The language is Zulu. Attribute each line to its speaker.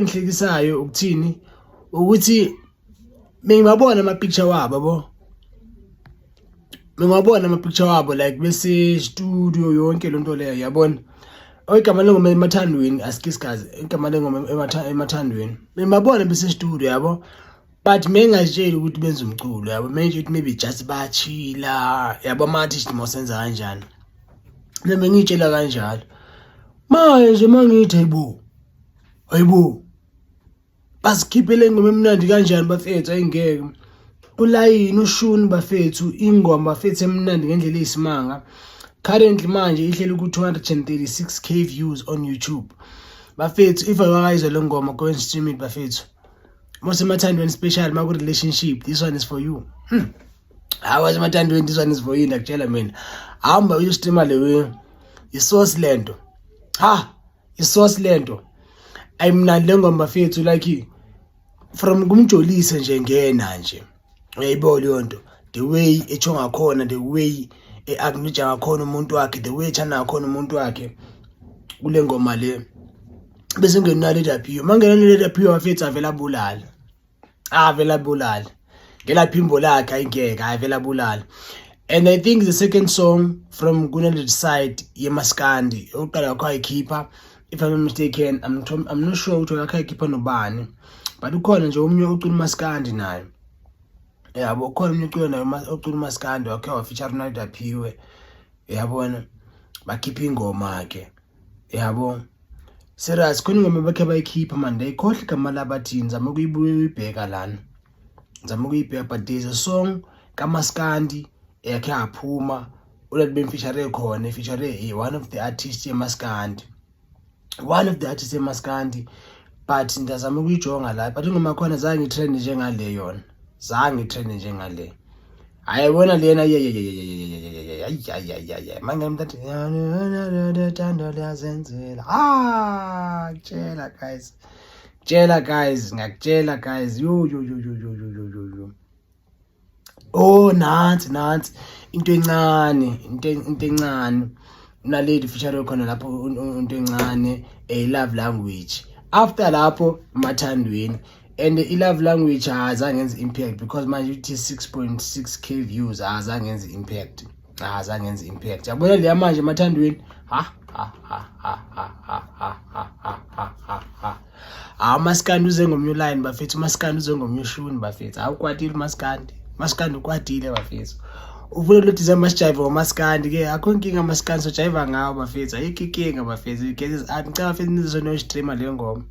Speaker 1: Engihlekisayo ukuthini ukuthi bengibabona ama picture wabo yabo, bengibabona ama picture wabo like bese studio yonke lonto leyo, yabona. Igama lengoma Emathandweni, asikisikazi igama lengoma Emathandweni. Bengibabona bese studio, yabo, but mengazitsheli ukuthi benza umculo, yabo. Manje ukuthi maybe just bayachila, yabo, ama artist mosenza kanjani, nami ngiyitshela kanjalo. Manje mangithi hayibo, hayibo, basikhiphele ingoma emnandi kanjani bafethu? Ayingeke ulayini ushuni bafethu, ingoma bafethu emnandi ngendlela eyisimanga. Currently manje ihleli ku-236K views on YouTube bafethu. If awakayizwa le ngoma, go and stream it bafethu. Mosemathandweni special, maku-relationship, this one is for you. Hayi, wasemathandweni, this one is for you, ndakutshela mina. Hamba uyostreama leyo isource lento, ha, isource lento ayimnandi le ngoma bafethu. Like from kumjolise nje, ngena nje uyayibona leyo nto, the way etsho ngakhona, the way e-acknowledge ngakhona umuntu wakhe, the way ethanda ngakhona umuntu wakhe kule ngoma le. Bese ngena uNaledi Aphiwe, mangena uNaledi Aphiwe bafethu, avela abulala, avela abulala ngelaphimbo lakhe. Ayingeke, avela abulala. And I think the second song from kuNaledi side yemaskandi oqala wakho ayikhipha, if I'm not mistaken, I'm not sure ukuthi wakhe ayikhipha nobani, but ukhona nje omunye ocula umaskandi naye, yabo. Ukhona omunye ucula naye ocula umaskandi wakhe wafeature uNaledi Aphiwe, yabona, bakhipha ingoma ke, yabo. Serious, khona ingoma bakhe bayikhipha manje, ndayikhohlwa igama labathini. Ngizama ukuyibuya uyibheka lana, ngizama ukuyibheka, but there's a song kamaskandi eyakhe yaphuma ulathi bemfeature khona, efeature one of the artists emaskandi, one of the artists emaskandi, but ndiyazama ukuyijonga la. But ingoma khona zange itrend njengale yona, zange itrend njengale. Hayi bona lena, hayi manje mntathi thando liyazenzela. Ah, tshela guys, tshela guys, ngiyakutshela guys, yo yo yo yo yo yo yo yo yo. Oh, nansi nansi into encane, into encane uNaledi feature khona lapho, into encane, a Love Language. After lapho Emathandweni and i-Love Language azange yenze impact because manje uthi 6.6K views, azange yenze impact, azange yenze impact, yabona leya. Manje Emathandweni, ha ha ha ha ha ha ha ha ha ha ha ha ha, umaskandi uze ngomnye line bafethu, umaskandi uze ngomnye ushuni bafethu. Awukwatile umaskandi, umaskandi ukwatile bafethu. Ufuna lo December sijive ngomaskandi ke, akho inkinga, maskandi sojiva ngawo bafethu, ayikho inkinga bafethu. Ngicela bafethu nizo no streamer leyo ngoma.